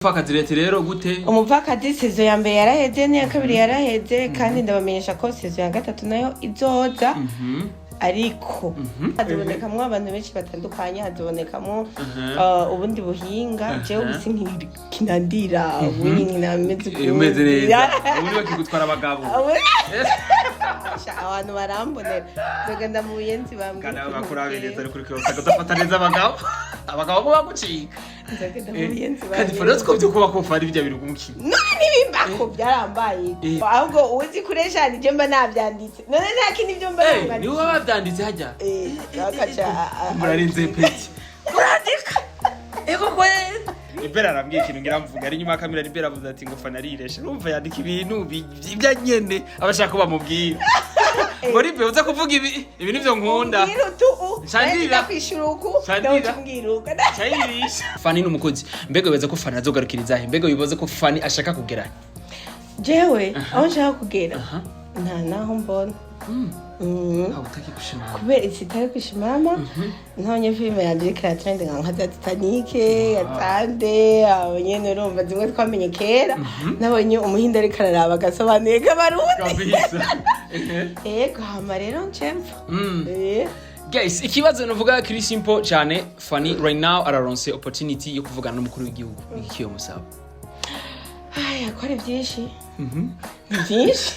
Umupfakazi leta rero gute? Umupfakazi saison ya mbere yaraheze, n'iya kabiri yaraheze, kandi ndabamenyesha ko saison ya gatatu nayo izoza. Ariko hazobonekamwo abantu benshi batandukanye, hazobonekamwo ubundi buhinga. Jewe ubu sinkinandira, ubu nkinameze. Umeze neza, ubundi bakigutwara abagabo. Abantu barambonera, nzogenda mu Buyenzi bambwira. Kandi Ukuntu bakurabiriza bukeye. Ari kuri kiyosaka udafata neza abagabo, abagabo bo bagucika. Nzogenda mu Buyenzi Kandi bambwira. Fara two byo kuba ko fara ibyo bintu kumukina. None ntibimbako, byarambaye. Ahubwo uzi kuresha nije mba navyanditse, none nta kindi byo mba Ni wowe bavyanditse hajya? Eh, bakaca Murarenze peti, murandika ego kwe. Ibera arambwiye ikintu ngira mvuga ari nyuma ya kamera. Ibera avuze ati ngo Fana ariresha, urumva yandika ibintu ibyo nyene aba ashaka ko bamubwira ngo ribe uza kuvuga ibi, ibi nivyo nkunda. Umbwira utu u Shandira. nari kwishura uku. Shandira. Nawe uca umbwira uko. Cyayirisha. Fani ni umukozi. Mbega wibaza ko Fani azogarukiriza he? Mbega wibaza ko Fani ashaka kugera he? Jewe aho nshaka kugera nta naho mbona. Aho utaki gushimama. Kubera itari kwishimama, ntabonye filime yanje iriko iratrendinga nka za Titanic ya Tande, abo nyene urumva zimwe twamenye kera, nabonye umuhinde ariko araraba agasobanuye k'Abarundi. Kabisa. Ego, hama rero ncemfa. Guys, ikibazo nuvuga kiri simple cyane. Fani right now araronse opportunity yo kuvugana n'umukuru w'igihugu, iki yo musaba? Aya ko ari byinshi, ni byinshi.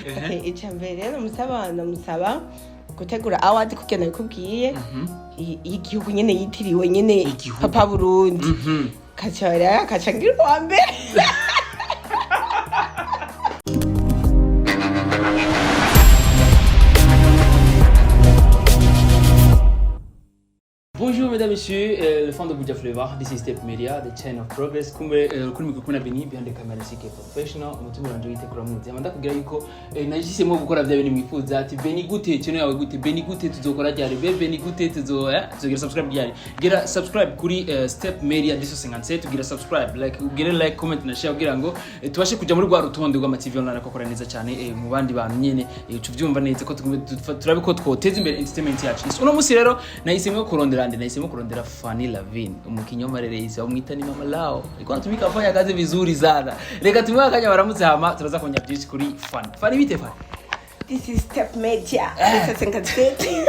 Okay, icya mbere rero musaba, ndamusaba gutegura award kugira nabikubwiye y'igihugu nyene yitiriwe nyene. Igihugu. Papa Burundi. Kaca rero kaca ngira uwa mbere. Bonjour mesdames, messieurs, le fan de Buja Flavor. This is Step Media, the chain of progress. Kumbe kuri mikoro kumwe na Beni, behind the camera CK Professional, umutumire wanje witekura muzi. Amanda kugira yuko nahisemo gukora bya bintu mwifuza ati Beni gute channel yawe gute, Beni gute tuzokora ryari, be Beni gute tuzogira subscribe ryari. Gira subscribe kuri Step Media 257, gira subscribe, like, ugire like, comment na share kugira ngo tubashe kuja muri rwa rutonde rw'ama TV online akora neza cyane mu bandi bantu nyene, tuvyumva neza ko tugume turabe ko twoteza imbere entertainment yacu. Yes, uno munsi rero nahisemo kurondera ande? Nahisemo kurondera Fanny Lavin, umukinyi w'amarerezi bamwita ni Mama Lao. Alikuwa anatumika afanya kazi vizuri sana. Reka tumuhe akanya baramutse, hama turaza kumenya byinshi kuri Fanny. Fanny, bite Fanny? This is Step Media 257.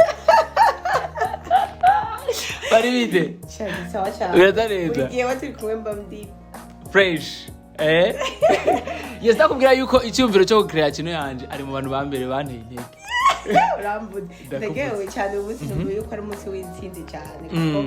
Fanny, bite? Cyane, sawa cyane. Urasa neza. Buri gihe turi kumwe mba ndi Fresh. Yes, ndakubwira yuko icyumviro cyo gucreate channel yanje ari mu bantu ba mbere banteye intege. Urambuze. Ndakubuze. Ndagewe cyane umunsi, numva yuko ari umunsi w'intsinzi cyane kuko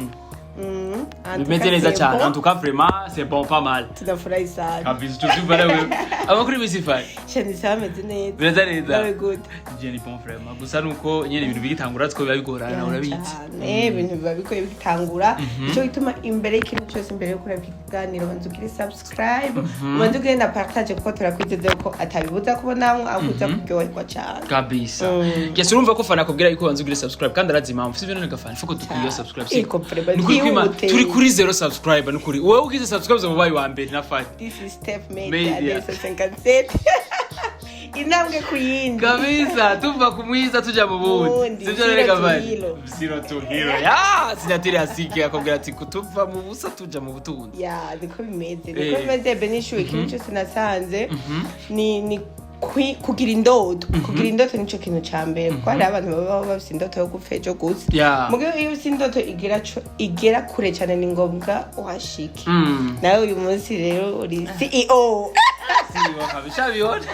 en tout Bimeze cas, neza c'est cyane. bon. En tout cas, vraiment c'est bon, pas mal. Tunafurahi sana. Kabisa, tuvyumva nawe. Amakuru y'imisi, Fanny? Cyane, sawa, ameze neza. Bimeze neza. Nawe good? Je ni bon vraiment. Gusa nuko nyene ibintu bigitangura two biba bigorana, urabizi. Cyane, ibintu biba bigoye bitangura. Nicyo gituma imbere y'ikintu cyose, imbere yo kureba ikiganiro, banza ugire subscribe, ubanze ugire na partage, kuko turakwizeza ko atabibuza kubonamwo ahubwo uza kuryoherwa cyane. Kabisa. Yes, urumva ko Fana akubwira yuko banza ugire subscribe kandi arazi impamvu. Sivyo none gafana? Fuko dukwiye subscribe. Ego, vraiment, Nukuri kwima byihute. turi kuri zero subscribe, nukuri. Wowe ugize subscribe ubaye wa mbere na Fana. This is Step Media. Media. 257, intambwe ku yindi. Kabisa, tuva ku mwiza tuja mu bundi. Bundi, Sivyo none zero to gafana? hero. Zero to hero. Ya, sinyatiri asike akubwira ati kutuva mu busa tuja mu butunzi. Ya, niko bimeze, niko bimeze. Benishu, ikintu cyose nasanze ni kugira indoto. Kugira indoto nico kintu ca mbere, kuko hari abantu baba bafise indoto yo gupfa ejo gusa. Mugabo iyo ufise indoto igera kure cyane, ni ngombwa uhashike. Nawe uyu munsi rero uri CEO. Sibo kabisa, bibona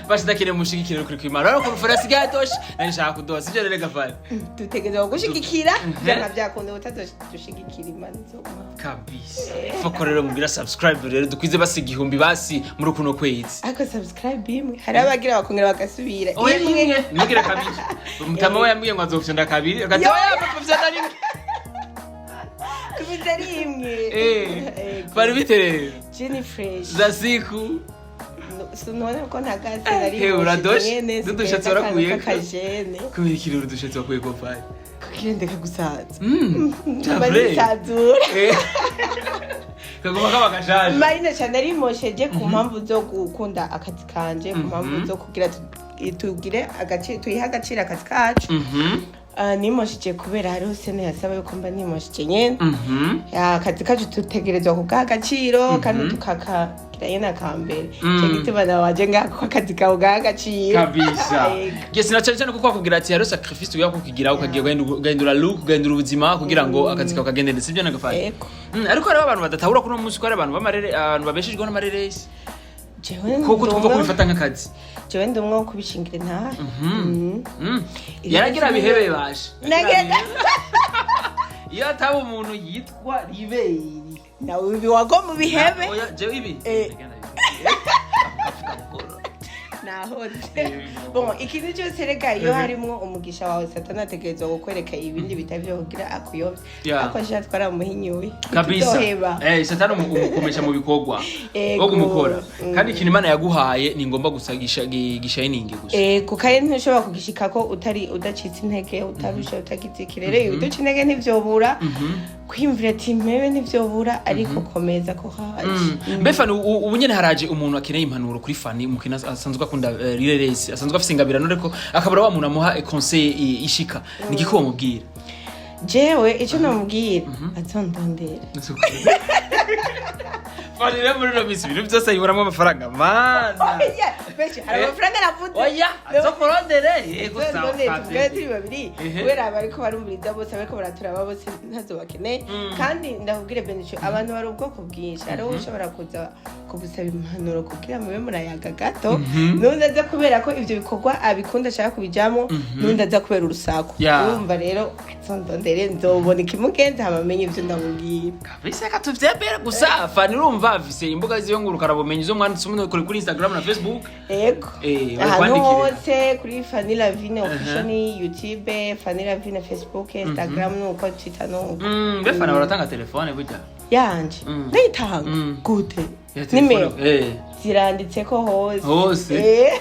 bashidakire mushigikire kuri kwimara rero kurufara asigaye atoshe nari nshaka kudoha, sivyo rero gafana? Dutegerezwa kugushigikira vyanka vyakunda, utazodushigikira Imana izomuha. Kabisa, foko rero mugira subscribe rero dukwize basi 1000 basi muri kuno kwezi. Ariko subscribe imwe, hari abagira bakongera bagasubira. Oya. Imwe. Imwe nimugire kabiri. Mutama we yambwiye ngo azofyonda kabiri agati oya papa fyonda rimwe. Tuvuze ari imwe. Ego. Bari bite rero? Jenny fresh. Za siku? Sinubona ko ntagaze nari. He, uradoshe. N'udushatsi warakuyeko. Kakajene. Kubera iki rero udushatsi wakuye ko fari? Kugira ndeka gusaza. Cavre. Nisanzura. Kaguma kaba gashaje. Marina cyane arimosheje ku mpamvu zo gukunda akazi kanje, ku mpamvu zo kugira tugire agaciro, tuyihe agaciro akazi kacu. Ah, nimoshije kubera hariho scène yasaba yuko mba nimoshije nyene. Ya, akazi kacu dutegerezwa kugaha agaciro kandi tukakagira nyene akambere. Ico gituma nawe waje ngaha kuko akazi kawe ugaha agaciro. Kabisa. Yego. Yes, na cyane cyane kuko bakubwira ati hariho sacrifice uya kukigira, ukagiye ugahindura look, ugahindura ubuzima kugira ngo akazi kawe kagende neza, sibyo nagafanye? Yego. Ariko hariho abantu badatahura kuno munsi ko hari abantu b'amarere, abantu babeshejweho n'amareresi. Jewe Koko twumva ko ndumwe bifata nk'akazi. Jewe ndi umwe wo kubishingira intahe. Yaragira bihebe bashe. Nagenda. Iyo ataba umuntu yitwa Riberi. Nawe ibi wago mu bihebe. Oya, jewe ibi. Nahoze bon, ikintu cyose rega iyo harimwo umugisha wawe, Satani ategerezwa kukwereka ibindi bitari byo kugira akuyobye. Ariko sha twaramuhinyuye. Kabisa. Tuzoheba. Satani umukomesha mu bikorwa. Ego. Wo kumukora. Kandi ikintu Imana yaguhaye ni ngomba gusa gishininge gusa. Ego, kandi ntushobora kugishikako utari udacitse intege, utarusha, utagize iki. Rero ibiduca intege ntivyobura, kwiyumvira ati mpebe ntivyobura, ariko komeza ko haje. Mbe Fani, ubu nyene haraje umuntu akeneye impanuro kuri Fani, umukino asanzwe akunda rireresi, asanzwe afise ingabirano, ariko akabura wa muntu amuha conseil ishika, ni igiki womubwira? Jewe icyo namubwira, azondondera. Fani rero muri ino minsi ibintu byose ayiburamo amafaranga, mana. Oya, benshi hari amafaranga navuze. Oya, azokurondere, yego, sawa. None tuvugane turi babiri, Ehe. kubera bariko barumviriza bose, bariko baraturaba bose ntazo bakeneye. Kandi ndakubwire Benicio, abantu bari ubwoko bwinshi. Hariho ushobora kuza kugusaba impanuro kugira mube murayaga gato, n'undi aza kubera ko ivyo bikorwa abikunda, ashaka kubijamo, n'undi aza kubera urusaku. Urumva rero, azondondere, nzobona ikimugenza hama amenye ivyo ndamubwira. Kabisa, reka tuvyemere. Gusa Fani, urumva afise imbuga ziwe ngurukanabumenyi zo mwanditse kuri Instagram na Facebook. Yego. Ahantu Ahantu hose kuri Fanny Lavine Official, ni YouTube Fanny Lavine, Facebook, Instagram nuko, Twitter nuko. Mbe Fani, baratanga telefone burya? Yanje ndayitanga gute? Ya telefone, Nimero ziranditseko hose. Hose.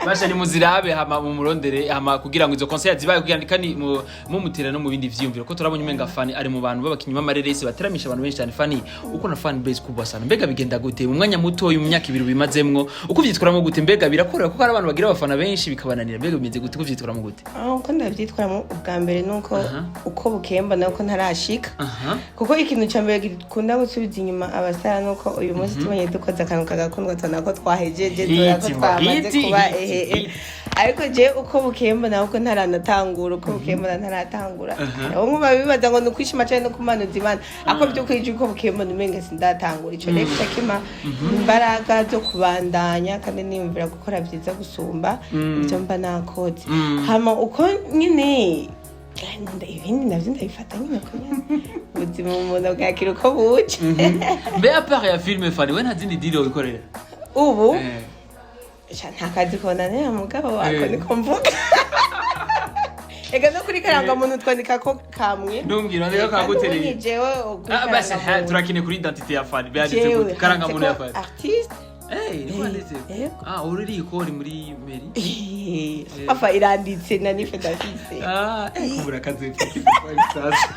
Basha ni muzirabe, hama mumurondere, hama kugira ngo izo conseil zibaye kugira ngo kandi mumutera no mu bindi vyiyumviro, ko turabonye umenga Fani ari mu bantu b'abakinyi b'amareresi bateramisha abantu benshi cyane. Fani, uko na fan base kubwa sana, mbega bigenda gute mu mwanya muto, mu myaka 2 bimazemwo, uko vyitwaramo gute? Mbega birakorera? Kuko hari abantu bagira abafana benshi bikabananira. Mbega bimeze gute? Uko vyitwaramo gute? Ah, uko ndavyitwaramo, ubwa mbere nuko uko bukeye mbona ko ntarashika, kuko ikintu cya mbere gikunda gusubiza inyuma abasara nuko uyu munsi tubonye dukoze akantu kagakundwa, tubona ko twahejeje, tubona ko Hit, twamaze hit, kuba hit, ehe. hit. Ariko je uko bukeye mbona ko ntaranatangura, uko bukeye mbona ntaratangura. Hariho nkuba bibaza ngo ni ukwishima canke no kumanuza Imana, ariko by'ukuri je uko bukeye mbona umenga sindatangura. Ico rero kica kimpa imbaraga zo kubandanya, kandi niyumvira gukora vyiza gusumba ivyo mba nakoze. Hama uko nyine ibindi navyo ndabifata nyine uko nyene, ubuzima umuntu bwakira uko buje. Mbe à part ya film, Fani, we nta zindi deal wikorera? Ubu sha, nta kazi konanira mugabo wako. Niko mvuga ega no kuri karangamuntu twandika ko kamwe. Ntumbwire, wandika ko Kandi kagutereye. ubu ni jewe kuri Ah, basi karangamuntu. turakine kuri identité ya Fani, byanditse Jewe gute karangamuntu ya handitseko Fani? Artiste. Eh, niko handitse? Yego. Ah, uri uri muri mairie. Afa iranditse na nife ndafise. Ah, kubura akazi sasa.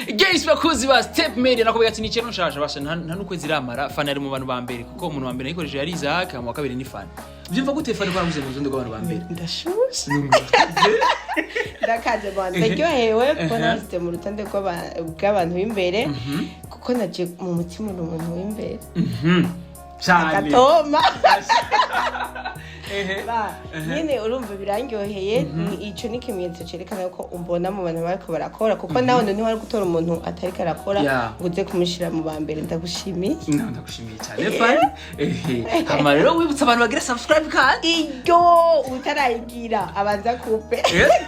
Guys, bakuzi ba Step Media, nakubwira ati ni ikintu nshasha basha, nta n'ukwezi iramara Fani ari mu bantu ba mbere, kuko umuntu wa mbere nayikoresheje yari Isaac, mu wa kabiri ni Fani. Byumva gute Fani ko waraguze mu rutonde rw'abantu ba mbere? Ndashushe, ndakaze bana, ndaryohewe kuko nashyize mu rutonde bw'abantu b'imbere, kuko naje mu mutima uri umuntu w'imbere. Cyane. Agatoma. Ehe. Ba, nyine urumva birandyoheye. Ico ni ikimenyetso cerekana ko umbona mu bantu bariko barakora, kuko nawe ntiwari gutora umuntu atariko arakora ngo uze kumushira mu ba mbere. Ndagushimiye. No, ndagushimiye cyane Fani. Ehe. Hama rero wibutsa abantu bagira subscribe kandi. Iyo utarayigira abanza kupe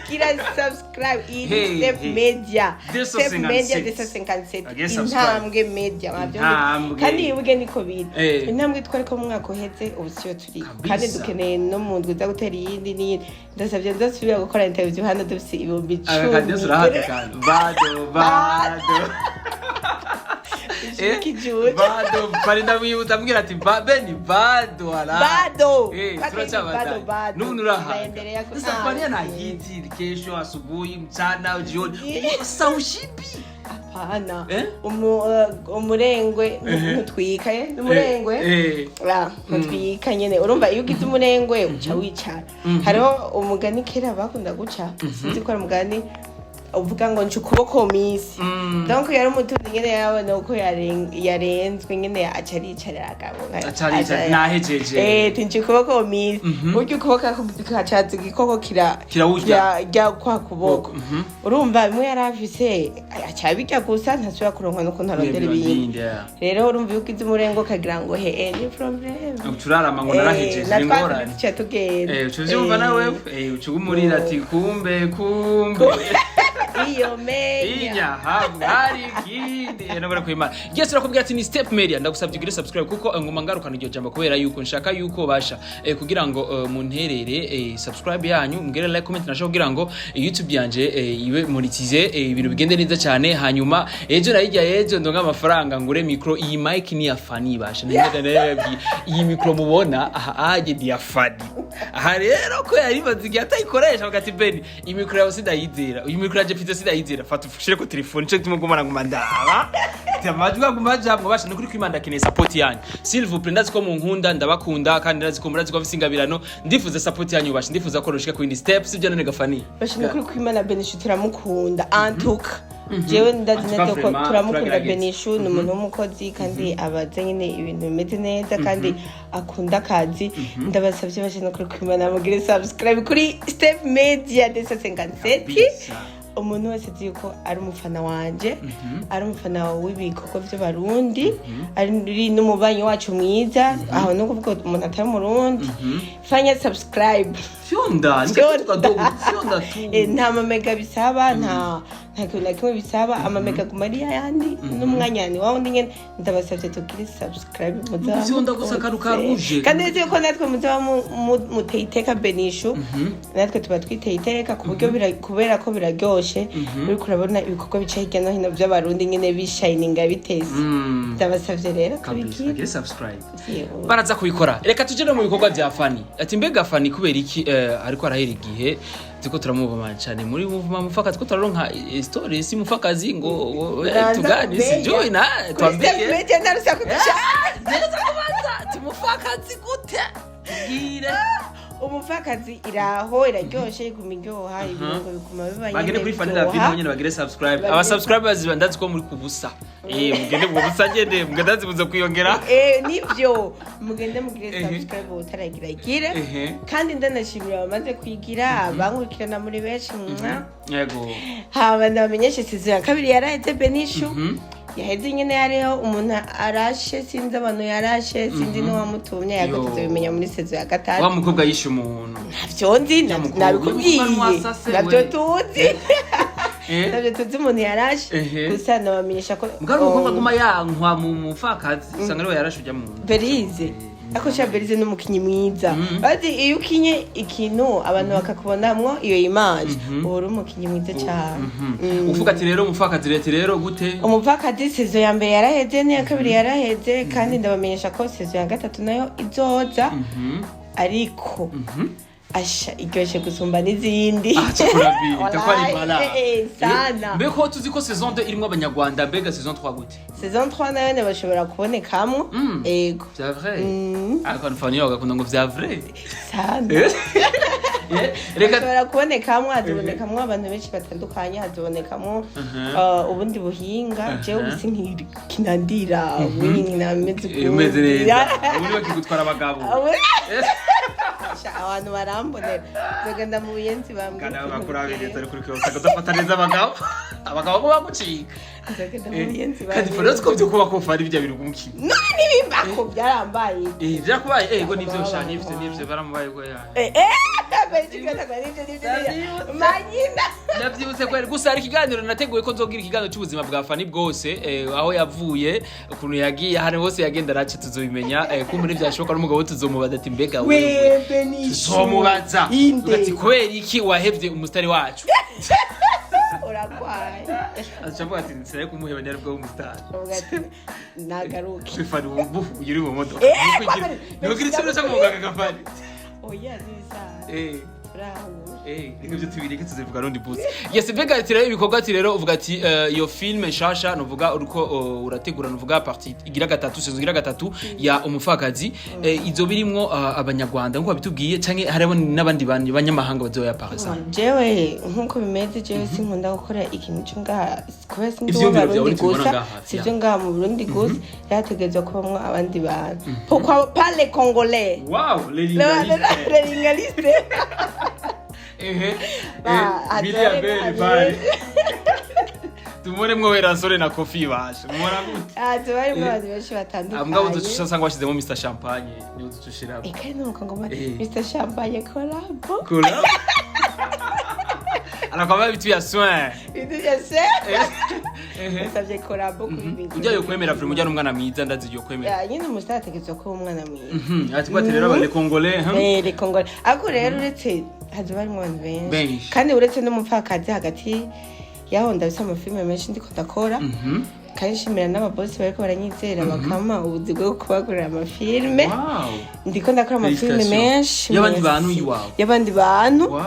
gira subscribe. Iyi ni Hey, Step hey. Media, Step 257. Media 257. Bagire subscribe. Intambwe Media mwavyumvise? Intambwe. Kandi yibuge niko biri. Intambwe twariko mu mwaka uheze, ubu siyo turi. Kabisa. Kandi dukeneye no mu ndwi iza gutera iyindi n'iyindi. Ndasabye nzosubira gukora interview hano dufise 10,000. Akadiyo urahata kandi. Bado bado. Ikijuju. Bado Fani, ndamwibutsa ambwira ati beni bado ara. Bado. Eh, turacabandanya. Bado, bado. N'ubu urahaga. Naendelea Sasa Fani ana hiti kesho asubuhi, mchana, jioni. Sasa ushibi. Apana. Eh? Umurengwe ntutwika, umurengwe. Ah, ntutwika nyene. Urumva, iyo ugize umurengwe uca wicara. Hariho umugani kera bakunda guca, sinzi ko ari umugani uvuga ngo nca ukuboko misi. Donc yari umutunzi nyene, yabona uko yarenzwe nyene, aca aricarira agabo. Aca aricara, nahejeje. Tinca ukuboko misi. Burya ukuboko kacaza igikoko kira Kirawurya. Rya kwa kuboko. Urumva, bimwe yari afise aca abirya gusa, ntasubira kuronka n'ukuntu arondera ibindi. Rero urumva, iyo ugize umurengo ukagira ngo he, ni problème. Turarama ngo narahejeje, ni ingorane. Tuca tugenda. Uca uvyumva nawe, uca ugumurira ati kumbe kumbe Iyo menya. Inya hari ikindi nobora kwimana. Yes, urakubwira ati ni Step Media. Ndagusabye ugire subscribe, kuko nguma ngarukana iryo jambo kubera yuko nshaka yuko basha kugira ngo munterere subscribe yanyu, mugere like, comment, nashaka kugira ngo YouTube yanje ibe monetize, ibintu bigende neza cyane. Hanyuma ejo na hirya ejo ndonga amafaranga ngure micro. Iyi mic ni ya Fanny basha. Nabwiye iyi micro mubona aha aje ni ya Fanny. Aha rero ko yari imaze igihe atayikoresha, bagati Beni, iyi micro yawe sindayizera, iyi micro yaje mfite sindayizera, fata ushire ko telefone. Ico gituma nguma nguma ndaba ati amajwi aguma ajamwo basha. Nukuri kwimana ndakeneye support yanyu, s'il vous plaît. Ndazi ko munkunda, ndabakunda, kandi ndazi ko murazi ko mfise ingabirano. Ndifuza support yanyu basha, ndifuza ko rushika ku yindi step, sibyo none gafani? Basha, nukuri kwimana, Benishu turamukunda. Antuka jewe ndazi En tout cas, neza ko vraiment, turamukunda. turagerageza. Benishu ni umuntu w'umukozi, kandi abaza nyine ibintu bimeze neza, kandi akunda akazi. Ndabasabye basha, nukuri kwimana, mugire subscribe kuri Step Media desa 57. Kabisa. Umuntu wese azi yuko ari umufana wanje, ari umufana w'ibikorwa by'Abarundi, ari n'umubanyi wacu mwiza, aho no kuvuga umuntu atari Umurundi, fanya subscribe. Fyonda. Fyonda. Fyonda tu. Nta mamega bisaba, nta kintu na kimwe bisaba. Amamega aguma ari yayandi, n'umwanya ni wa wundi nyene. Ndabasabye tugire subscribe, muzaba Fyonda gusa akantu ka mukoze. rouge. Kandi nzi yuko natwe muzaba muteye iteka Benishu, natwe tuba twiteye iteka ku buryo kubera ko biraryoshe, uriko urabona ibikorwa bica hirya no hino by'Abarundi nyene bishininga biteze. Ndabasabye rero Kabisa. tubigira. Bagire subscribe. Yewe. Baraza kubikora. Reka tuje no mu bikorwa bya Fani. Ati mbega Fani kubera iki ariko arahera igihe turiko turamubama cyane muri muvuma mufakazi, ko turaronka stories mufakazi ngo Naanza tugani kumenya. sijui na Kuri twambie. Step Media ntarusaku dushaka. Neza kubaza ati mufakazi gute, tubwire. Umupfakazi iraho, iraryoshe, iguma iryoha, ibirungo biguma biba Bagende nyene kuri Fanny biryoha. Lavine nyene bagire subscribe. Bagire Aba subscribers ndazi ko muri kubusa, mugende mu busa ngende mugende zibuze kwiyongera. Nivyo, mugende mugire subscribe utaragira igire. Kandi ndanashimira abamaze kwigira, bankurikirana muri benshi, mwa. Haba ndabamenyeshe, saison ya kabiri yaraheze, Benishu. Yaheze nyine hariho umuntu arashe, sinzi abantu yarashe, sinzi n'uwamutumye. Yo. Tuzobimenya muri saison ya gatatu. Wa mukobwa yishe umuntu. Ntavyo nzi. Mukobwa. Nabikubwiye. Uyu mukobwa wasase Navyo we. tuzi, navyo tuzi umuntu yarashe. Gusa nabamenyesha ko Mugabo umukobwa aguma yankwa mu mufakazi, usanga ariwe yarashe ujya mu Berize, ariko sha Berize ni umukinyi mwiza. Bazi iyo ukinye ikintu abantu bakakubonamwo iyo image, uba uri umukinyi mwiza cyane. Uvuga ati rero umupfakazi leta rero gute? Umupfakazi saison ya mbere yaraheze, n'iya kabiri yaraheze, kandi ndabamenyesha ko saison ya gatatu nayo izoza, ariko asha iryoshye gusumba n'izindi. Ah, cyakora itakuwa ni Wallahi, bala. Sana. Mbega ko tuzi ko saison 2 irimo Abanyarwanda, mbega saison 3 gute? Saison 3 nayo ntibashobora kubonekamwo. Ego. Vya vrai? Mm. Ariko abantu bagakunda ngo vya vrai. Sana. Reka Bashobora kubonekamwo, hazobonekamwo abantu benshi batandukanye, hazobonekamwo ubundi buhinga. Jewe ubu sinkinandira, ubundi nkinameze. Umeze neza, ubundi bakigutwara abagabo. Abantu barambonera, nzogenda mu Buyenzi bambwira Kandi ukuntu bakurabiriza bigenda. Ari kuri usanga udafata neza abagabo, abagabo bo bagucika. Nzogenda mu Buyenzi Kandi bambwira. Fero, two byo kuba ko fari bijya biri kumukina. None ntibimbako, byarambaye. Byakubaye, ego nivyo sha, nivyo baramubaye ko ya. Nivyo, nivyo, nivyo. Manyina. Ndavyibutse kweri. Gusa hari ikiganiro nateguye ko nzogira, ikiganiro cy'ubuzima bwa Fani bwose, aho yavuye, ukuntu yagiye, ahantu hose yagenda araca, tuzobimenya. Kumbe ntivyashoboka n'umugabo we tuzomubaza ati mbega wewe. Webe nishu. Tuzomubaza. Inde. Ati kubera iki wahevye umusitari wacu? Urakwaye. Aca avuga ati nsigaye kumuheba, ntiyari bwo umusitari. Uvuga ati nagaruke. Fani ubu uri mu modoka. Ntugira ikibazo cyo kumuganga Gafani. Oya, n'ibisanzwe. Turahura. Reka ibyo tubireke, tuzivuga rundi busi. Yes, mbega ati rero ibikorwa, ati rero uvuga ati iyo film nshasha, nuvuga uriko urategura, nuvuga partie igira gatatu, saison igira gatatu ya Umupfakazi, izo birimwo abanyarwanda nkuko babitubwiye, canke hariho n'abandi bantu banyamahanga bazoya par exemple? Jewe nkuko bimeze, jewe sinkunda gukora ikintu cyo ngaha kubera sindi Ivyiyumviro vyawe uw'Abarundi ntitubibona gusa. ngaha hafi, Sivyo ngaha mu Burundi gusa, ryategerezwa kubamwo abandi bantu. Pourquoi pas les Congolais? Wow, les Les lingalistes. Ehe. Ba, Milia atore Beli kabiri. pale tumuremwo Weransore na Kofi bashe mubona gute? Ah, tuba harimo abantu benshi Mbwa batandukanye. uducusha usanga washyizemo Mr Champagne, niwe uducushiramo. Eka n'umukongomani. Eh. Mr Champagne collabo. Kula anakwambia vitu vya soin. Ibintu byose. Ehe. Nasabye collabo kuri bintu. Ujya yokwemera vraiment, ujya n'umwana mwiza, ndazi yo kwemera. Ya, nyine umusitari ategerezwa kuba umwana mwiza. Ati kwati rero abale Congolais, hmm? Eh, les Congolais. Ariko rero uretse hazoba harimo abantu benshi. Benshi. Kandi uretse n'umupfakazi, hagati yaho ndabise amafilime menshi ndiko ndakora. Kandi nshimira n'ababosi bariko baranyizera bakampa ubuzi bwo kubagurira amafilime. Ndiko ndakora amafilime Félicitations. menshi. Y'abandi Merci. bantu iwawe. Y'abandi bantu.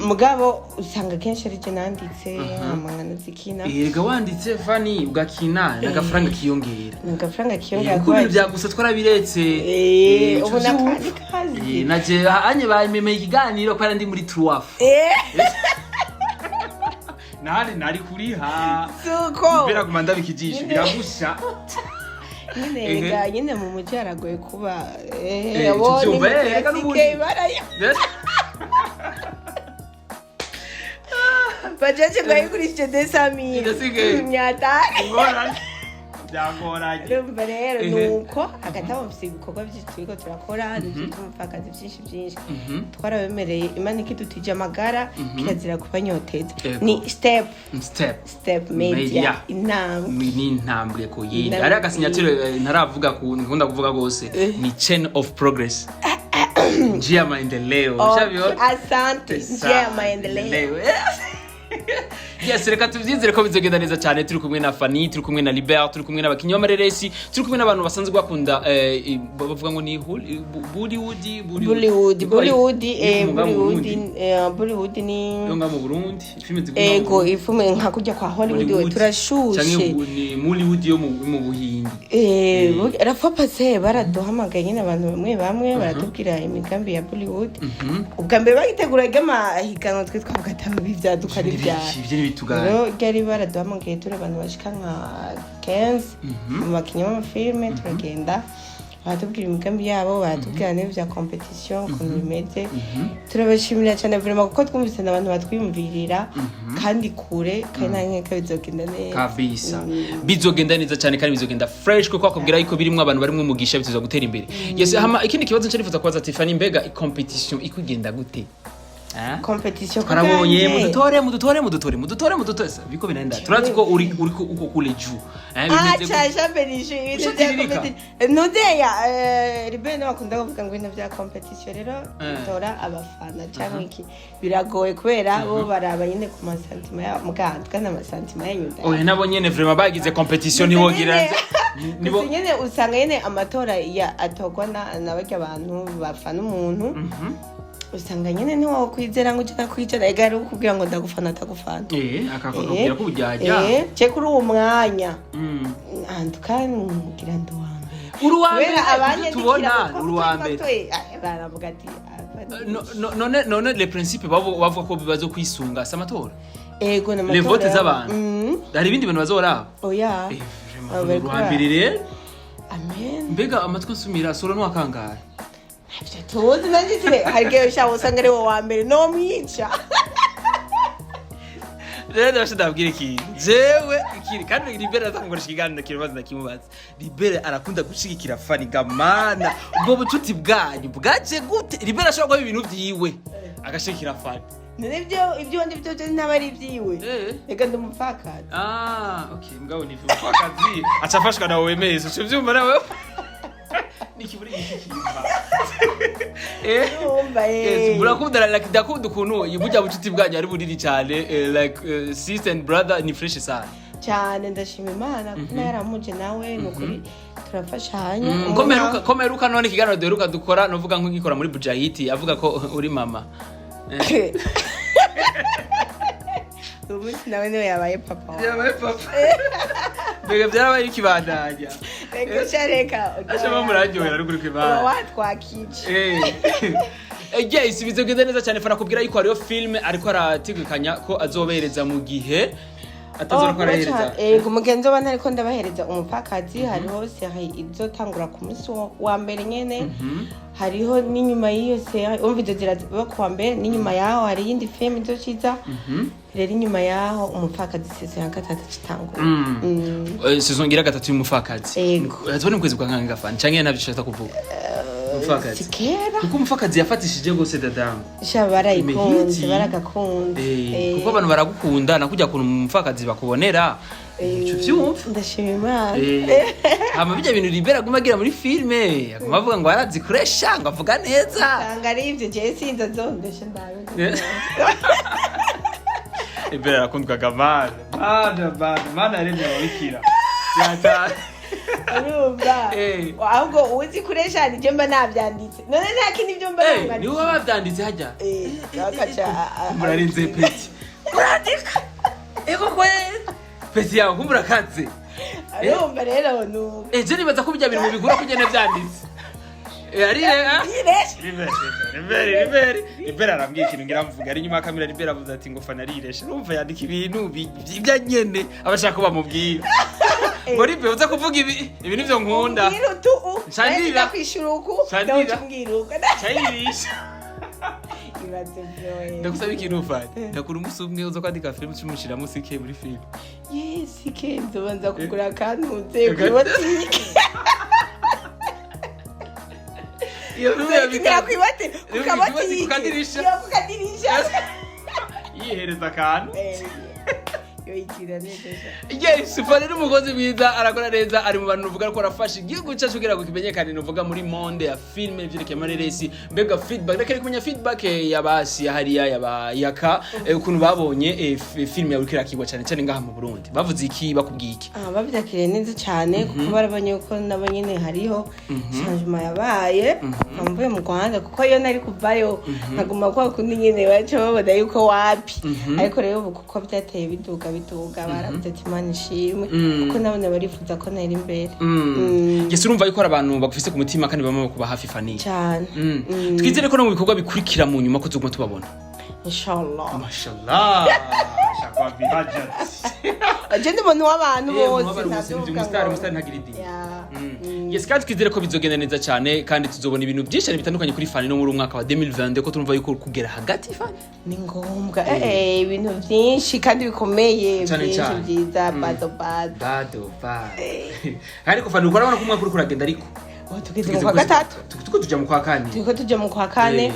Mugabo usanga kenshi ari je nanditse, hama zikina. Erega wanditse, Fani, ugakina, n'agafaranga kiyongera. Ni agafaranga kiyongera. Kuko ibintu bya gusa twarabiretse. Ubu nakandi kazi. Naje anye bamemeye ikiganiro kubera ndi muri truaf. Nari nari kuriha. Suko Mbera guma ndabikijisho biragusha. Nyine. Ehe. Rega nyine mu mujyi haragoye kuba abo Tuvyumva, ni reka mu n'ubundi. barayo bajaje ngo ayigurishije 200 000. Idasigaye. Myatari. Ingorane. Byagoranye. Urumva rero, Ehe. nuko hagati aho mfise ibikorwa byinshi turiko turakora, n'ivy'umupfakazi byinshi byinshi. Twarabemereye Imana ikidutije amagara, kirazira kubanyoteza. Ego. Ni step Step Step Media. Media. Intambwe. Ni intambwe ku yindi. Intambwe. Hari agasignature ntaravuga ku nkunda kuvuga rwose, ni chain of progress, njia ya maendeleo. Ushabiona? Asante, njia ya maendeleo. Yes, reka tubyizere ko bizogenda neza cyane. Turi kumwe na Fanny, turi kumwe na Libert, turi kumwe n'abakinnyi b'amareresi, turi kumwe n'abantu basanzwe bakunda bavuga ngo ni Bollywood. Bollywood, Bollywood, Bollywood. Bollywood, Bollywood ni yo nga mu Burundi filime ziguma mu ego Burundi. Ifume nka kujya kwa Hollywood, we. Hollywood. Turashushe. Canke ni Mollywood yo mu Buhindi. Rafa pase baraduhamagaye nyine, abantu bamwe bamwe baratubwira imigambi ya Bollywood. Ubwa mbere bagitegura ry'amahiganwa, twe twavuga ati ibi byaduka ari Ibyo ibyaha. ntibitugane. Rero ryari baraduhamagaye turi abantu bashika nka 15 mu bakinnyi b'amafilime, turagenda baratubwira imigambi yabo, baratubwira n'ibya competition ukuntu bimeze. Turabashimira cyane vraiment, kuko twumvise n'abantu batwiyumvirira kandi kure, kandi nta nkeka bizogenda neza. Kabisa, bizogenda neza cyane kandi bizogenda fresh, kuko akubwira yuko birimo abantu barimo umugisha, bituza gutera imbere. Yes, hama ikindi kibazo nca nifuza kubaza Tiffany, mbega competition ikugenda gute? Ah? Competition Twarabonye kubwanjye. Mudutore, mudutore, mudutore, mudutore, mudutore. Biko binaenda, turazi ko uri uko kule juu, Ah, bimeze gute? Chacha benisho ibintu bya Ushatiririka. competition nudeya ribe bakunda kuvuga ngo ibintu bya competition rero bitora abafana cyangwa iki, biragoye kubera bo baraba nyine ku masantima yabo muganga, kandi amasantima yanyu Oya, nabo nyene vraiment bagize competition ntiwogira nibo. Gusa nyine usanga nyine amatora ya atorwa na barya bantu bafana umuntu, usanga nyine ntiwokwizera ngo ujya kwijana ega ari ukubwira ngo ndagufana atagufana. Akakubwira ko ujyajya. Je kuri uwo mwanya antuka ngira ndi uwa mbere. Uri uwa mbere. Kubera abanyandikira Tubona kuko uri uwa mbere. Baravuga ati None le principe bavuga ko bibazo kwisunga si amatora? Ego, ni Les votes amatora. z'abantu. Hari ibindi bintu bazoraba? Oya. Vraiment, Abo uri bariko uwa mbere rero. Amen. Mbega amatwi nsumira sura n'uwakangaye? Ntavyo tuzi nanjye, hari igihe ushaka usanga ari wowe wa mbere nomwica. Rero ndabasha ndababwira ikintu jewe ikiri kandi Libere aza kunkoresha ikiganiro kibazo ndakimubaza. Libere arakunda gushigikira Fani gamana, ubwo bucuti bwanyu bwaje gute? Libere ashobora guha ibintu vyiwe agashigikira Fani. None ibyo ndi byo ntaba ari ibyiwe. Reka ndi umupfakazi. Ah, okay, mugabo ni umupfakazi aca afashwa na OMS, uca uvyumva nawe nikiburi igikimba. Urumva. Yes, murakundana, like ndakunda ukuntu burya bucuti bwanyu ari bunini cyane, like sister and brother, ni fresh sana. Cyane, ndashima Imana kuko nawe yaramuje, nawe ni ukuri turafashanya. Ko meruka none ikiganiro duheruka dukora, nuvuga nk'ugikora muri Bujahiti, avuga ko uri mama. Uyu munsi nawe niwe yabaye papa wawe. Yabaye papa. Mbega byarabaye ikibandanya. Reka sha, reka. Ashaba muraryohera ari kuri Uba kwibana. watwakije. Yes, bizogenda neza cyane. Fana kubwira yuko hariyo filme ariko arategekanya ko azobereza mu gihe atazora ko arahereza. Ego, mugenzi wa ariko ndabahereza Umupfakazi. Hariho série izotangura ku munsi wa mbere nyene. Hariho n'inyuma y'iyo série, umva, izo ziraba ku wa mbere, n'inyuma yaho hari iyindi film izociza. Rero inyuma yaho Umupfakazi saison ya gatatu citangura. Saison ngira gatatu y'Umupfakazi. Ego. Azobona mu kwezi kwa kangahe gafana canke ntabyo ushaka kuvuga? Umupfakazi. Si kera. Kuko Umupfakazi yafatishije gose dadamu. Sha, barayikunze. Imihiti. Baragakunze. Kuko abantu baragukunda nakujya kuntu umupfakazi bakubonera. Ico vyumva. Ndashima Imana. Hama bijya bintu Libera aguma agira muri filme, aguma avuga ngo arazi kuresha, ngo avuga neza. Usanga ari ivyo, jewe sinzi, azondeshe ndabe. Libera arakundwaga mana mana mana mana, yaremye ababikira yata. Urumva, ahubwo uzi kuresha nije mba navyanditse, none nta kindi vyo mba Ni navyanditse. wowe bavyanditse hajya. Bakaca Murarenze petit, urandika ego kwe petit yawe kumbura akaze. Urumva rero nuko. Je nibaza ko bijya bintu mubigura ko ugenda vyanditse. Ari Yiresha. Riberi, Riberi, Riberi, Riberi arambwiye ikintu ngira mvuga ari inyuma ya kamera. Riberi avuze ati ngo Fana ariresha. Urumva yandika ibintu ibyo nyene aba ashaka ko bamubwira. Ngo Ribe uza kuvuga ibi, ibi nivyo nkunda. Umbwira utu u Nshandira. Kwishura uku. Nshandira. Nawe uca umbwira uko. Cyayirisha. Ibaze vyoye. Ndagusaba ikintu Fana. Ndakura umunsi umwe uza kwandika film ucimushiramo CK muri film. Yes, ke nzobanza kugura akantuze kuri botike. Iyo film Nzoyikinira kw'ibotike, ku Ku kabotike. kadirisha. Yo, ku kadirisha. Yihereza akantu. Yoyikira neza sha. Yes, Fana ni umukozi mwiza, arakora neza, ari mu bantu uvuga ko arafasha igihugu cyacu kugira ngo kimenyekane, nuvuga muri monde ya filme ivyerekeye amareresi. Mbega feedback, reka kumenya feedback y'abasi hariya yaba yaka, ukuntu babonye filme yawe ikirakirwa cyane cyane ngaha mu Burundi. Bavuze iki, bakubwiye iki? Ah, babyakiriye neza cyane kuko barabonye ko nabo nyene hariho changement yabaye kuva mvuye mu Rwanda, kuko iyo nari kuvayo nkaguma kwa kundi nyene baca babona yuko wapi. Ariko rero ubu kuko byateye biduga biduga, baravuze ati Imana ishimwe, kuko nabone barifuza ko nari imbere. Yes, urumva yuko hari abantu bagufise ku mutima kandi bamwe bakuba hafi, Fani. Cyane. Twizere ko no mu bikorwa bikurikira mu nyuma ko tuzoguma tubabona. Inshallah. Mashallah. Shakwa bihajat. Je ndi umuntu w'abantu bose. Umuntu Ntavyuvuga umusitari, ngo- umusitari ntagira idini. Ya. Yes, kandi twizere ko bizogenda neza cyane kandi tuzobona ibintu byinshi cyane bitandukanye kuri Fani no muri uyu mwaka wa 2022, ko turumva yuko kugera hagati, Fani. Ni ngombwa, ibintu byinshi kandi bikomeye. Cyane Byinshi cyane. byiza, bado bado. Bado bado. Ariko Fani, ukora ko umwaka uriko uragenda ariko. Ubu tugeze mu kwa gatatu. Tuko tuja mu kwa kane. Turiko tuja mu kwa kane.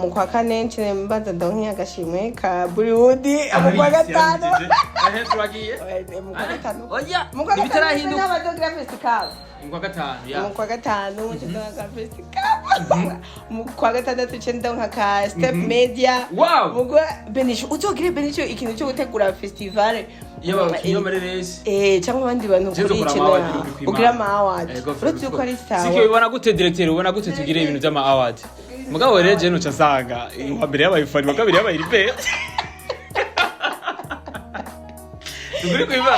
Mu kwa kane ncine mbanza ndonke agashimwe ka Bollywood, mu kwa gatanu. Turagiye. Mu kwa gatanu. Oya, Mu kwa gatanu ntibitarahinduka. n'abadogira festival. Mu kwa gatanu ya. Mu kwa gatanu nce ndonka ka festival, mu kwa gatandatu nce ndonka ka Step Media. Wow. Mu kwa Benisho uzogire Benisho ikintu cyo gutegura festival. Y'amareresi. Cyangwa abandi bantu Jenzo kuri kora iki ama award na kuri ugira ama award. Uretse yuko ari sawa. Sike, ubona gute directeur, ubona gute tugire ibintu by'ama award? Mugabo rero je nuca nsanga uwa mbere yabaye Fani, wa kabiri yabaye Libert. Tuguri kwiba.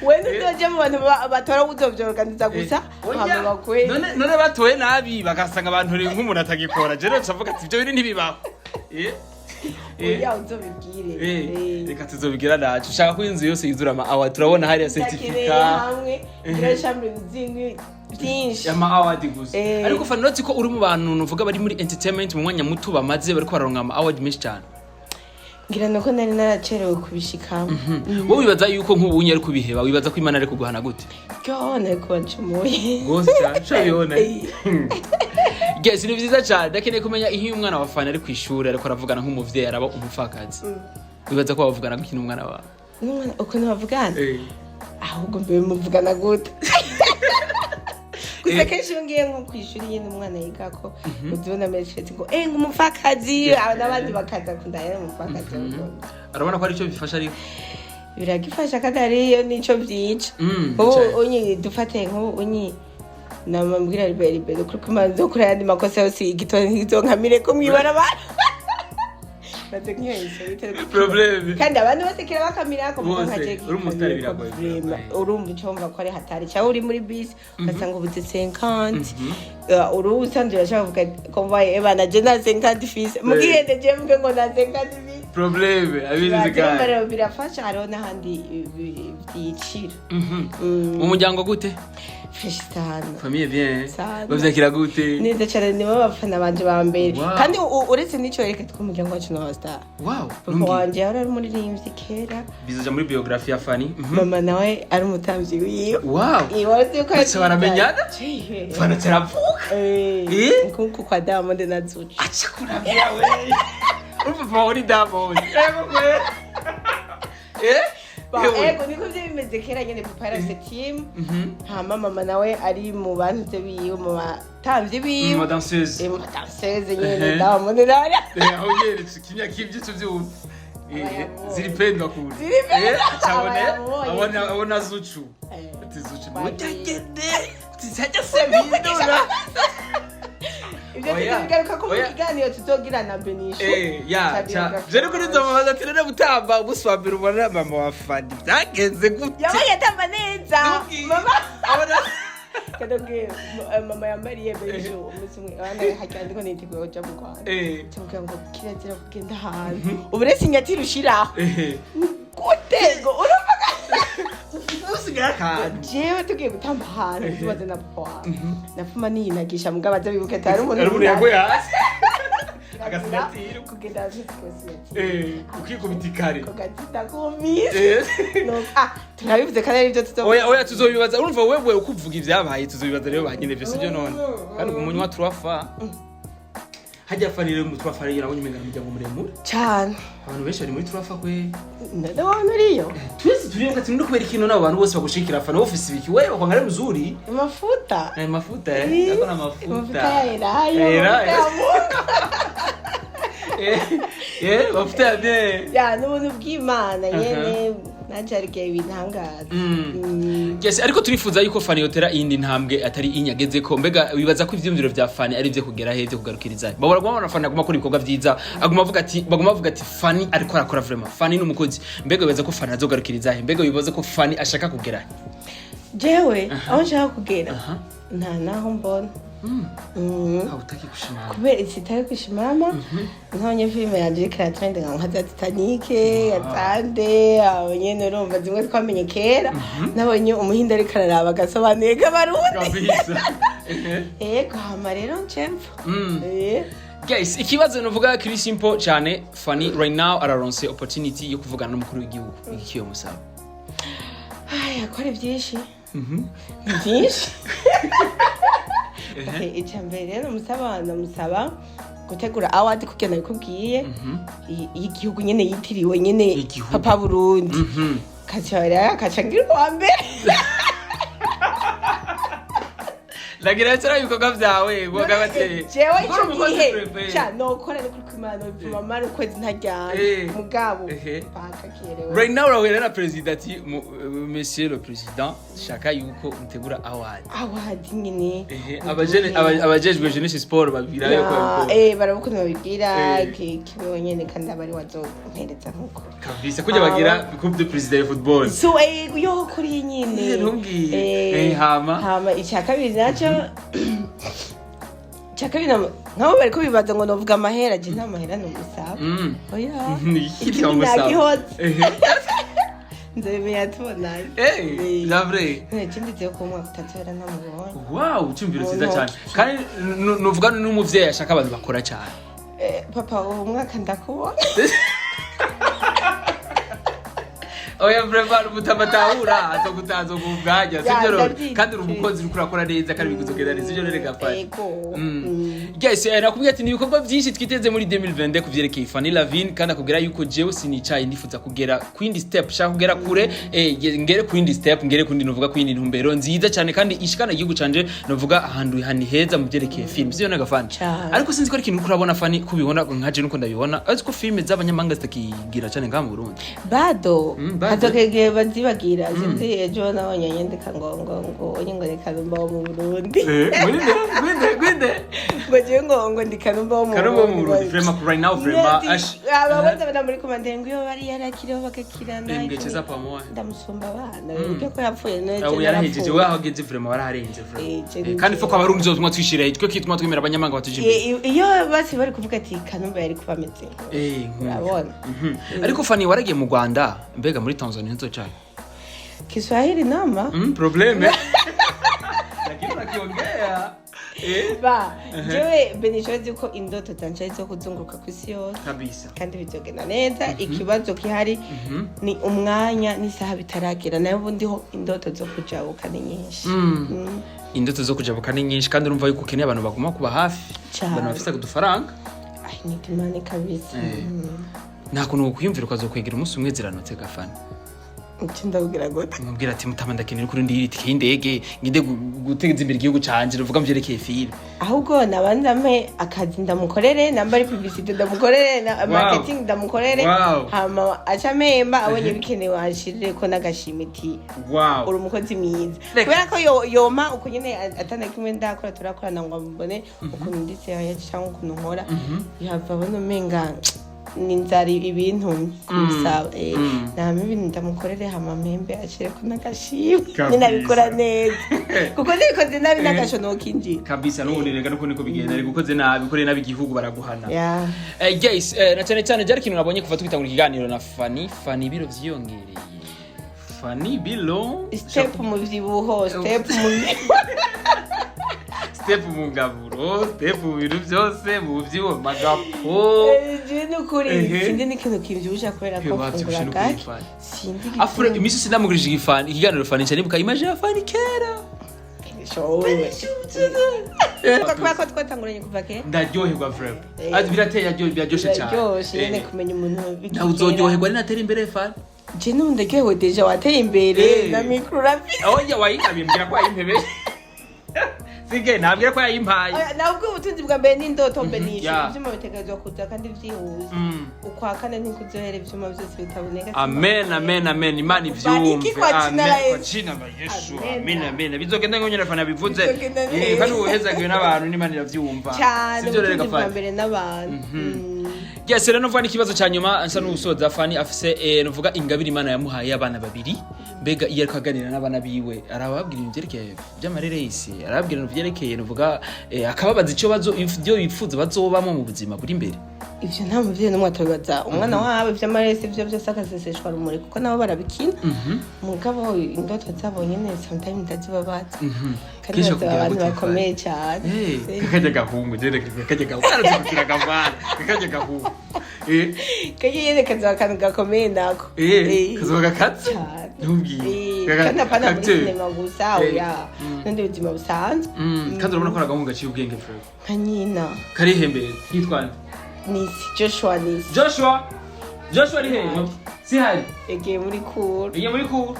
We ntuzoje mu bantu batora, uzovyorganiza gusa hama bakwe. None batoye nabi bagasanga abantu uri nk'umuntu atagikora. Je rero avuga ati ibyo bintu ntibibaho. Oya, uzobibwire. Reka tuzobigira nacu. Ushaka ko inzu yose yuzura ama award, turabona hariya Ndakeneye certificat. hamwe ngira chambre zingwi byinshi. Ama award gusa. Ariko Fani, uretse ko uri mu bantu nuvuga bari muri entertainment mu mwanya muto bamaze bariko bararonka ama award menshi cyane. Ngira nuko nari naracerewe kubishikamo. Wowe wibaza yuko nk'ubunye ari kubiheba, wibaza ko Imana ari kuguhana gute? Ryo nari kuba ncumuye. Rwose cyane ushabibona. Yes, ni vyiza cyane. Ndakeneye kumenya iyo umwana wa Fani ari ku ishuri ariko aravugana nk'umuvyeyi araba umupfakazi, wibaza ko bavugana gute n'umwana wawe? N'umwana ukuntu bavugana, ahubwo mbere muvugana gute gusa? Kenshi iyo ngiye nko ku ishuri nyine umwana yigako, uzibona menshi ngo ngo umupfakazi, n'abandi bakaza kundahera umupfakazi. Arabona ko ari cyo bifasha ariko. Biragifasha kandi hariyo nico vyica. Ubu unyi dufate nk'ubu unyi namambwira Riberi Riberi kuri kumanza kuri ayandi makosa yose igitondo nkizokamire ko mwibarabara. Baze nk'iyo insolite. Problème. Kandi abantu bose kera bakamirako muga Bose, nka je uri umusitari biragoye, biragoye. Urumva icyo wumva ko ari hatari, cyangwa uri muri bisi ugasanga ubuze 50, uri usanzwe urashaka kuvuga ko mbaye ebana je na 50 fise, mugihende je mvuge ngo na 50 fise. Problème abizi. Urumva Kandi rero birafasha, hariho n'ahandi byicira. Mu muryango gute? Fresh sana. Famille bien? Sana. Bavyakira gute? Neza cyane, nibo bafana banje ba mbere. Wow. Kandi uretse n'ico, reka tw'umuryango wacu n'aba star. Papa wanje yari ari umuririmbyi kera. Bizoja muri biographie ya Fanny. Mama nawe ari umutambyi wiwe. Iwazi ko Baca baramenyana? Jewe. Fana teravuka. Eh, Eh? nkuku kwa Diamond na Zuchu. Aca kuravya we, uri papa wawe ni Diamond. Ego kwe. Ba, Ewe. ego niko vyo bimeze kera nyene, papa yari afise team. Hama mama nawe ari mu bantu biwe, mu batambyi biwe. Mu danseuse. Eh, mu danseuse nyene. Diamond nawe. Eh, aho nyene kimya kivyo tuvyumva. Abayabonye. Zilipendwa kule. Zilipendwa. Acabone Abayabonye. abona abona Zuchu. Eh. Ati Zuchu Bagiye. mutagende. Tizajya se bindura. Ibyo Oya. tuzobigaruka ko mu Oya. kiganiro tuzogira na Benisho. Eh, ya, Ca cha. biography. Je niko nizomubaza ati none gutamba umunsi wa mbere ubona mama wa Fanny byagenze gute? Yabaye atamba neza. Ntumbwire. Mama Abona kadobwe mama yambariye Benisho umunsi umwe abana hajya ndiko niteguye kuja mu Rwanda. Cyamubwira ngo kirazira kugenda ahantu ubu rero sinyatira ushiraho gute ngo urumva Usigaye akantu. Jewe tugiye gutamba ahantu tubaze na papa wawe napfuma niyinagisha, mugabo aza bibuke ati hari umuntu Hari umuntu yaguye hasi. Kirazira Agasinatiro. kugenda ahantu tugasinatira. Ukikubita ikare. Ko gatita kumisa. Ah, turabivuze kandi aribyo tuzo Oya oya, tuzobibaza. Urumva wewe uko uvuga ibyabaye, tuzobibaza rero ba nyine vyose byo none. Kandi umunywa turafa. Hajya Fanny rero mu turafa rero nabonye umenga umuryango muremure. Cyane. Abantu benshi bari muri turafa kwe. Ndabona uriyo. Twese turi ko turi kubera ikintu nabo bantu bose bagushikira Fanny office biki wewe bakwanga ari mzuri. Amafuta. Eh, mafuta eh. Yako na mafuta. Amafuta ya elayo. Elayo. Amafuta ya Mungu. Mafuta ya bien. Ya n'ubuntu bw'Imana nyene nanje hari igihe bintangaza. Yes, ariko turifuza yuko Fanny yotera iyindi ntambwe atari inyageze ko. Mbega wibaza ko ivyumviro vya Fanny ari ivyo kugera he, ivyo kugarukiriza? Babora guma Fanny aguma akora ibikorwa vyiza, aguma avuga ati, baguma avuga ati Fanny ariko arakora vraiment. Fanny ni umukozi. Mbega wibaza ko Fanny azogarukiriza he? Mbega wibaza ko Fanny ashaka kugera he? Jewe aho nshaka kugera nta naho mbona. Aho utaki gushimama. Kubera sitari kwishimama, ntabonye filime yanje iriko iratrendinga nka za Titanic, Gatande, abo nyene urumva zimwe twamenye kera, nabonye umuhinde ariko araraba agasobanuye k'abarundi. Kabisa. Ego, hama rero ncemfa. Guys, ikibazo nuvuga kiri simple cyane. Fanny right now araronse opportunity yo kuvugana n'umukuru w'igihugu. Iki yo musaba? Aya ko ari byinshi. Ni byinshi. Okay, icya mbere rero namusaba gutegura award kugira nabikubwiye y'igihugu nyene yitiriwe nyene Igihugu. Papa Burundi. Kaca rero kaca ngira uwa mbere. Lagira cyara ibikorwa byawe ngoga bate. Jewe Ukora ico umukozi gihe prefere. ca nokora ni kuri kwimana bipfuma mara ukwezi ntaryana mugabo bakakerewe. Right now urahura na president ati monsieur le président, shaka yuko mutegura award. Award nyene. Abajejwe jeunesse sport babwira yuko babikora. Barabukunda babibwira kibeho nyene kandi abari wazompereza nkuko. Kabisa kujya bagira coupe de président ya football. So yo kuri nyine. Ntumbwiye. Hama? Hama icya kabiri nacyo, icya kabiri nk'abo bariko bibaza ngo novuga amahera, je nta mahera nomusaba. Oya. Iki Ikindi cyamusaba. nagihoze nzobimenya tubonanye. C'est vrai. Ikindi nziye ko umwaka utazera ntamubonye. Wow, cyumviro cyiza Mu cyane. ntoki. Kandi nuvuga n'umuvyeyi ashaka abantu bakora cyane. Papa, ubu mwaka ndakubona. Oya, vraiment umutamatahura azogutaza ubwanya, sibyo rero? Ndabyiteze. Kandi uri umukozi, uriko urakora neza kandi bikuzogenda neza, sibyo rero gafasha? Ego. Guys, nakubwiye ati ni ibikorwa byinshi twiteze muri 2022 kuvyerekeye Fanny Lavine, kandi akubwira yuko jewe sinicaye, nifuza kugera kwindi step, shaka kugera kure, ngere kwindi step, ngere kundi nuvuga kwindi ntumbero nziza cyane kandi ishikana igihugu canje nuvuga ahantu hani heza mu vyerekeye film, sivyo naga Fanny? Cane. Ariko sinzi ko ari ikintu uriko urabona Fanny, kubibona nkaje nuko ndabibona, ariko ko film z'abanyamahanga zitakigira cyane ngaha mu Burundi. Bado. Bado. Hazogera igihe bazibagira. Sinzi, ejo nabonye nyandika ngo onye ngo ni Kanumba wo mu Burundi. Gwinde, gwinde, gwinde. Ngo jewe ngo ndi Kanumba wo mu Kanumba wo mu Burundi. Burundi. Vraiment, right now, vraiment, Ababaza bana muri commentaire ngo iyo bari yarakiriho bagakirana. Mgecheza pamoja. Ndamusumba abana, wibuke ko yapfuye none. Ubu yarahejeje, we aho ageze vraiment waraharenze vraiment. Je Kandi faut ko Abarundi zotuma twishira, twe kituma twemera abanyamahanga batuje imbere. Iyo basi bari kuvuga ati Kanumba yari kuba ameze Nk'uyu. Urabona. Ariko Fani, waragiye mu Rwanda, mbega muri Tanzania nzocayo? Kiswahili nama. Problème, lakini unakiongea. Ba jewe Benisho, azi ko indoto zanje ari zo kuzunguruka ku isi yose. Kabisa. Kandi bizogenda neza. Ikibazo gihari ni umwanya n'isaha bitaragera, nayo ubundi ho indoto zo kujabuka ni nyinshi. Indoto zo kujabuka ni nyinshi, kandi urumva yuko ukeneye abantu baguma kuba hafi. Cane. Abantu bafise udufaranga. I need money kabisa. Nta kuntu wokwiyumvira ukazokwegera umunsi umwe ziranotse gafana? Icyo ndabwira gute? Umubwira ati: "Mutama, ndakenera kuri ndi itike y'indege ngende guteza imbere igihugu canje, ruvuga mvyerekeye filime." Ahubwo nabanza mpe akazi ndamukorere, namba ari publicité ndamukorere, na marketing ndamukorere. Hama aca mpemba, abonye bikenewe anshirire ko n'agashimwe iti uri umukozi mwiza. Reka. Kubera ko yoma uko nyene atana kimwe ndakora, turakorana ngo mbone ukuntu nditse cyangwa ukuntu nkora, yava abona umenga ni inzara ibintumye kumusaba. Nama ibintu ndamukorere, hama mpembe, ashireko n'agashimwe. Ninabikora neza, kuko nibikoze nabi n'agasho nokinjira. Kabisa, n'ubundi rega nuko niko bigenda, rega ukoze nabi, ukoreye nabi igihugu baraguhana. Yeah. Guys, na cyane cyane byari ikintu nabonye kuva tugitangura ikiganiro na Fani. Fani, ibiro vyiyongereye. Fani, bilo Step mu vyibuho, step mu Step mu ngaburo, step mu bintu byose, mu vyibuho, magapo. Je nukuri sindi n'ikintu kimvyibusha kubera ko Wavyibushe mfungura n'ukuri, gake. Fani. Sindi. Afure imisi sindamugurije igifani ikiganiro Fani, cyane nibuka image ya Fani kera. Kubera ko twatanguranye kuva kera. Ndaryoherwa vraiment. Ati birateye, biraryoshe cyane. Biraryoshe nyene kumenya umuntu bikikera. Nawe uzoryoherwa ninatera imbere, Fani. Je n'ubu ndaryohewe, déjà wateye imbere. Na micro urafise. Oya, wayinkabye, mbwira ko wayimpebeye. Sige, nabwira ko yayimpaye. Oya, nabwo ubutunzi bwa mbere n'indoto mbe nisho. Ivyuma bitegerezwa kuza kandi vyihuse. Ukwa kane ntikuzohera ivyuma vyose bitaboneka. Amen, amen, amen. Imana Bariki ivyumve. kwa jina la Amen. Kwa Yesu. jina la Yesu. Amen. Amen, amen. Bizogenda nk'uko nyine Fani yabivuze. Bizogenda neza. Kandi ubuhezagiwe n'abantu n'Imana iravyumva. Cyane. Sivyo rero, Ubutunzi bwa Fani? mbere n'abantu. Yes, rero nuvuga n'ikibazo cya nyuma nsa n'usoza. Fani afise nuvuga ingabire Imana yamuhaye, abana babiri. Mbega iyo ariko aganira n'abana biwe, arababwira ibintu vyerekeye vy'amareresi, arababwira ibintu vyerekeye nuvuga akababaza ico bazo, ivyo bifuza bazobamwo mu buzima buri imbere? Ivyo nta muvyeyi n'umwe atabibaza umwana wabo. Ivy'amaresi ivyo byose akazeseshwa rumuri, kuko nabo barabikina. Mugabo indoto zabo nyene sometimes ndazibabaza, kandi Kenshi bazaba bakubwira abantu gute, bakomeye cyane. Kakajya gahungu jere, kakajya gahungu karazibukira kavana kakajya gahungu. Kajya nyene kazoba akantu gakomeye nako. Kazoba gakatse. Cyane. Ntubwire. Kandi apana muri Acteur. sinema gusa, oya, n'undi buzima busanzwe. Kandi urabona ko ari agahungu gaciye ubwenge frère. Nka nyina. Karihembere, kitwa nde? Nisi, Joshua Nisi. Joshua, Joshua ari hehe? Si hari? Yagiye muri cours. Igiye muri cours.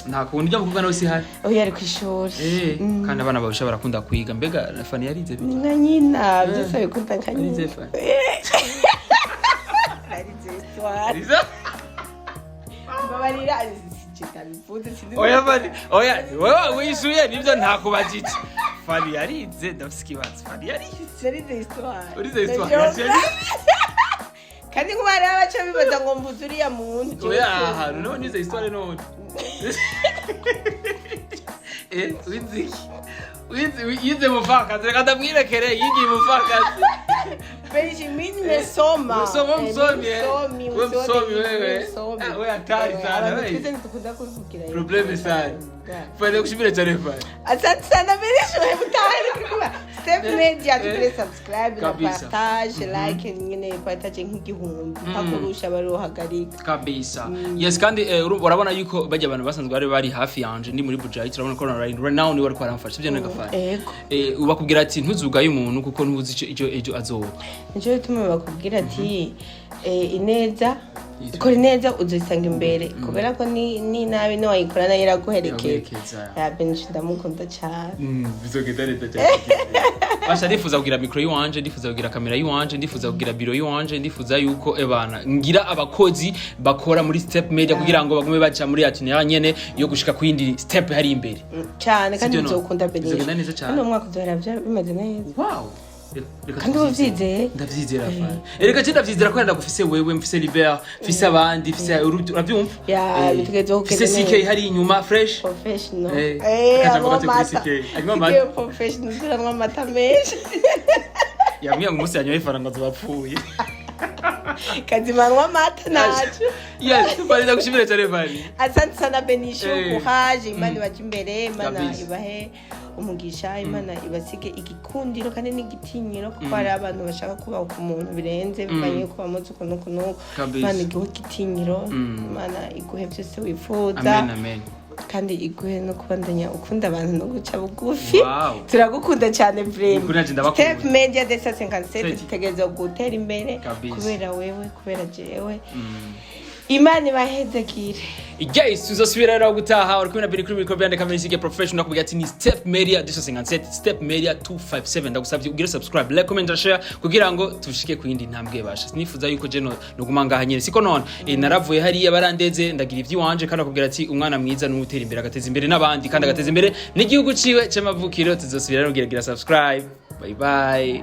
Nta kuntu ujya mukobwa nawe si hari? Oya, ari kw'ishuri. Kandi abana babisha barakunda kwiga. Mbega na Fani yarize Ni bite? nka nyina, byose abikunda nka nyina. Arize Fani? Arize histoire. Arize? Mbabarira, ndabivuze, sinzi. Oya Fani, oya, wewe wishuye nibyo, ntakubajije. Fani yarize, ndafise ikibazo. Fani yarize? Narize histoire. Urize histoire? Na Yaciye geography. Kandi nkuba hariho abaca bibaza ngo mvuze uriya muntu. Oya, ahantu none nize histoire none. Wize iki? Wize, yize mupfakazi, reka ndamwirekere, yigiye umupfakazi. Benshi mimi nimesoma. Umesoma, msomi, Mimi msomi, Wewe msomi, msomi, wewe. msomi. Ah, wewe hatari sana, Abantu wewe. twese ntitukunda kuvugira ibintu. Problème sana. Fani, kushimira cyane, Fani. Asante sana Benshi, mutahari kuba Step Media, tugire subscribe na Kabisa. partage, like nyine, partage nk'igihumbi mpakurusha baruhagarika. Kabisa, yes. Kandi urabona yuko bajya abantu basanzwe bari hafi yanje ndi muri Bujayi, turabona ko right now niwe ariko aramfasha, sibyo nega Fani? Ego. Ubakubwira ati ntuzugaye umuntu kuko ntuzi ico ejo ejo azoba. Nico gituma bakubwira ati ineza. Ikora neza, uzisanga imbere, kubera ko ni nabi niwayikora nayo iraguherekeza. Iraguherekeza. Ya, Benishu ndamukunda cyane. Bizogenda neza cyane. Basha, ndifuza kugira micro yiwanje, ndifuza kugira kamera yiwanje, ndifuza kugira biro yiwanje, ndifuza yuko ebana ngira abakozi bakora muri Step Media kugira ngo bagume baca muri itinéraire nyene yo gushika ku yindi step hari imbere. Cyane kandi Sibyo no? bizokunda, Benishu. Bizogenda neza cyane. Kandi uwo mwaka uzohera bimeze neza. Wow. Reka Kandi tuvyizere. uvyizeye? Ndavyizera, fana. Erega je ndavyizera ko ndagufise wewe, mfise Libert, mfise abandi, mfise uravyumva? Ya, bitegerezwa Mfise kugenda CK neza. hari inyuma fresh. Professional. Akajambo anywa gato kuri amata. CK. Anywa amata. CK professional, turanywa amata menshi. Yambwiye ngo umunsi yanyoye ifaranga zobapfuye. Kazima anywa amata naco. Yes, Fani, ndagushimira cyane, Fani. Asante sana, Benishu. Courage, Imana ibaje imbere, Imana ibahe umugisha, Imana ibasige igikundiro kandi n'igitinyiro, kuko hari abantu bashaka kubaho ku muntu birenze bivanye yuko bamuzi ukuntu ukuntu. Imana iguhe igitinyiro, Imana iguhe byose wifuza. Amen, amen. Kandi iguhe no kubandanya ukunda abantu no guca bugufi. Turagukunda cyane vraiment. Ukuri nanje ndabakunda. Step Media 257 Seti. dutegerezwa gutera imbere kubera wewe, kubera jewe. Imana ibahezagire. Guys, tuzosubira rero gutaha. Uri kumwe na Billy kuri micro, behind the camera CK Professional. Nakubwira ati ni Step Media 257, Step Media 257. Ndagusabye ugire subscribe, like, comment and share kugira ngo tushike ku yindi ntambwe. Basha, sinifuza yuko je no noguma ngaha nyene, siko none naravuye hariya barandeze, ndagira ivy'iwanje. Kandi akubwira ati umwana mwiza ni utera imbere, agateza imbere n'abandi, kandi agateza imbere n'igihugu ciwe c'amavukiro. Tuzosubira rero, gira subscribe. Bye bye.